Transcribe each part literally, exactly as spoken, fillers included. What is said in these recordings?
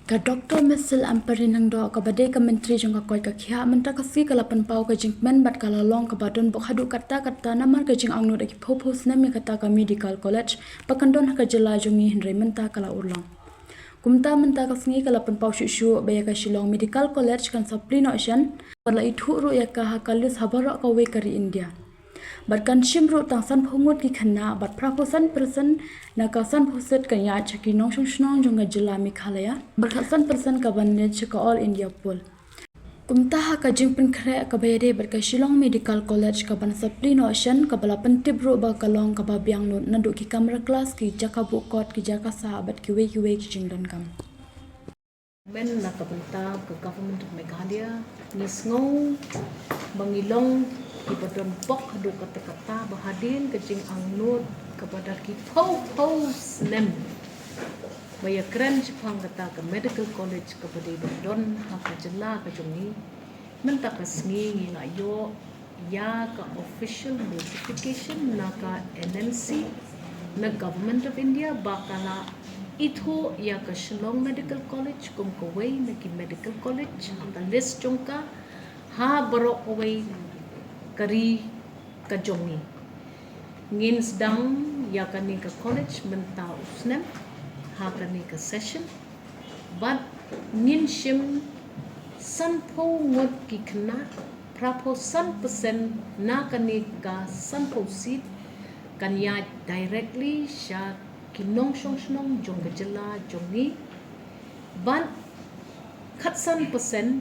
Ka Doctor Miss Sylli Ampareen Lyngdoh, kaba dei ka Myntri jong ka koit ka khiah, mynta ka sngi ka la pynpaw ka jingkmen bad ka la long kaba donbok haduh katta katta namar ka jingangnud da ki phew phew snem ïa kata ka Medical College ba kan don ha ka jylla jong ngi, hynrei mynta ka la urlong. Kumta mynta ka sngi ka la pynpaw shuh shuh ba ïa ka Shillong Medical College kan sa plie noh shen, bad la ithuh ruh ïa ka ha ka list ha baroh kawei ka ri India. Bad kan shim ruh tang sanphew ngut ki khynnah bad phraphew san percent na ka sanphew sit kan ïaid sha ki nongshong shnong jong ka jylla Meghalaya, bad khatsan percent ka ban leit sha ka All India Pool. Kumta ha ka jingpynkhreh kaba ïadei bad ka Shillong Medical College ka ban sa plie noh shen, kaba la pyntip ruh ba ka long kaba biang lut naduh ki kamra klas, ki jaka buh kot, ki jaka sah bad kiwei kiwei ki jingdonkam. Men na ka bynta ka Government of Meghalaya, ngi sngew ba ngi long kiba donbok haduh katta katta ba hadien ka jingangnud kaba da ki phew phew snem ba ïakren shaphang kata ka Medical College kaba dei ban don ha ka jylla ka jong ngi. Mynta ka sngi ngi la ïoh ïa ka official notification na ka N M C, na Government of India, ba ka la ithuh ïa ka Shillong Medical College kum kawei na ki medical college ha ka list jong ka, ha baroh kawei ka ri ka jong ngi. Ngin sdang ïa kane ka college mynta u snem ha kane ka session. Bad ngin shim sanphew ngut ki khynnah, phraphew san percent na kane ka sanphew seat kan ïaid directly sha ki nongshong shnong jong ka jylla jong ngi. Bad khatsan percent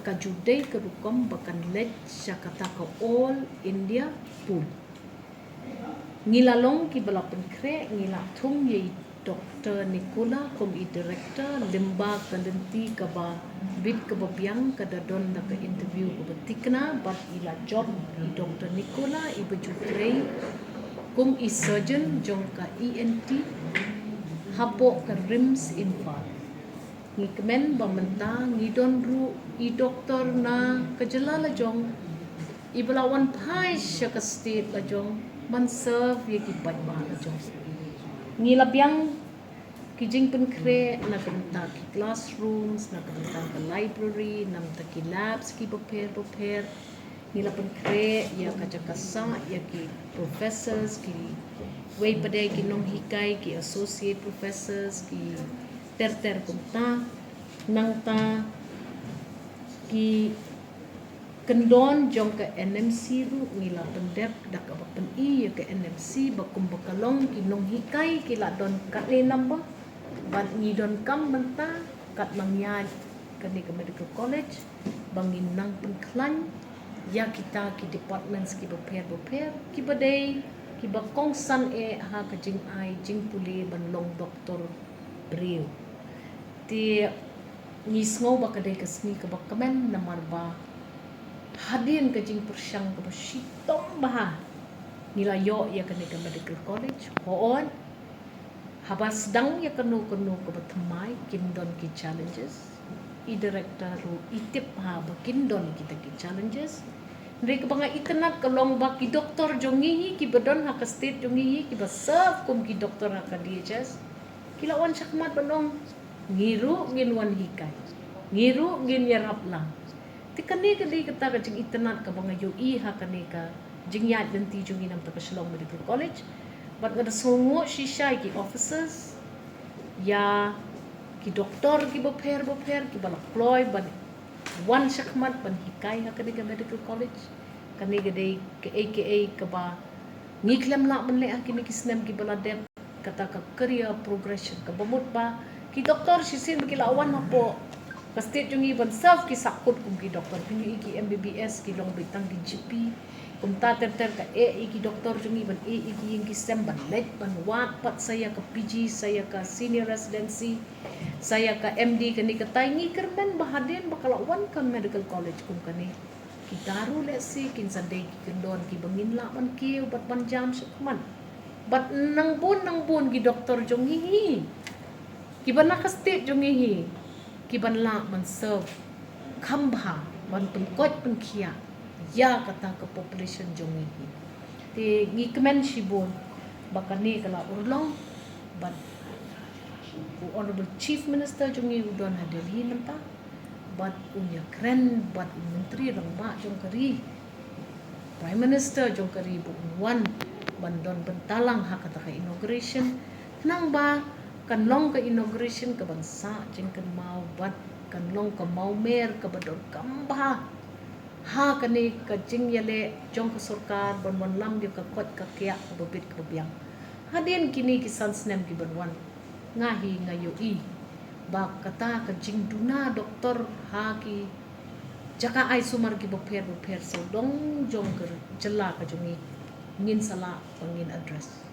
ka ju dei ka rukom ba kan leit sha kata ka All India Pool. Ngi la long kiba la pynkhreh, ngi la thung ïa i Doctor Nicola kum i director, lyngba ka lynti kaba bit kaba biang ka da don da ka interview kaba thikna, bad i la jop i Doctor Nicola iba ju trei kum i surgeon jong ka E N T hapoh ka RIMS Imphal. Ngi kmen ba mynta ngi don ruh i doktor na ka jylla la jong, iba la wan phai sha ka state la jong ban serve ïa ki paidbah la jong. Ngi la biang ki jingpynkhreh na ka bynta ki classrooms, na ka bynta ka library, na ka bynta ki labs kiba pher ba pher. Ngi la pynkhreh ïa ka jaka sah ïa ki professors, kiwei pat de ki nonghikai, ki associate professors, ki ter ter kumta. Nangta ki kyndon jong ka N M C ruh ngi la pyndep da kaba pyni ïa ka N M C ba kumba ka long ki nonghikai ki la don katne number. Bad ngi donkam mynta kat ma ngi ïaid kane ka medical college ba ngin nang pynkhlaiñ ïa kita ki departments kiba pher ba pher, kiba dei kiba kongsan eh ha ka jingai jingpule ban long doktor briew. Te ngi sngew ba ka dei ka sngi kaba kmen namar ba hadien ka jingpyrshang kaba shitom bha ngi la ïoh ïa kane ka medical college. Hooid, haba sdang ïa kano kano kaba thymmai kim don ki challenges. I director ruh i tip ha ba kin don kita ki challenges. Hynrei kaba nga itynnad ka long ba ki doktor jong ngi hi kiba don ha ka state jong ngi hi kiba serve kum ki doktor ha ka D H S, ki la wan shakhmat ban ong ngi ruh ngin wan hikai, ngi ruh ngin ïarap lang. Te kane ka dei kata ka jingitynnad kaba nga ïohi ha kane ka jingïaid lynti jong ngi na ka bynta ka Shillong Medical College. Bad nga da sngewnguh shisha ïa ki officers, ïa ki doktor kiba pher ba pher kiba la kloi ban wan shakhmat ban hikai ha kane ka medical college. Kane ka dei kaei kaei kaba ngi khlem lah ban leh ha kine ki snem kiba la dep. Kata ka career progression kaba mut ba ki doktor shisien ba ki la wan hapoh ka state jong ngi ban serve ki sahkut kum ki doktor, pynïohi ki M B B S ki long beit tang ki G P. Kumta ter ter ka eh ïa ki doktor jong ngi ban eh ïa ki ïing ki sem ban leit ban wad pat sa ïa ka P G, sa ïa ka senior residency, sa ïa ka M D. Kane katai ngi kyrmen ba hadien ba ka la wan ka medical college kum kane, kita ruh lehse kin sa dei ki kyndon kiba ngin lah ban kiew bad ban jam shakhmat. Bad nang bun nang bun ki doktor jong ngi hi, kiba na ka state jong ngi hi, kiban lah ban serve kham bha ban pynkoit pynkhiah ïa kata ka population jong ngi hi. Te ngi kmen shibun ba kane ka la urlong bad U Honorable Chief Minister jong ngi u don ha Delhi mynta bad un ïakren bad u Myntri Rangbah jong ka ri, Prime Minister jong ka ri, ba un wan ban don bynta lang ha kata ka inauguration. Khnang ba kan long ka inauguration kaban sah jingkynmaw bad kan long ka mawmer kaba donkam bha ha kane ka jingïaleh jong ka sorkar ban wanlam ïa ka koit ka khiah kaba bit kaba biang. Hadien kine ki san snem kiban wan, nga hi nga ïohi ba kata ka jingduna doktor ha ki jaka ai sumar kiba pher ba pher sawdong jong ka jylla ka jong ngi, ngin sa lah ba ngin address.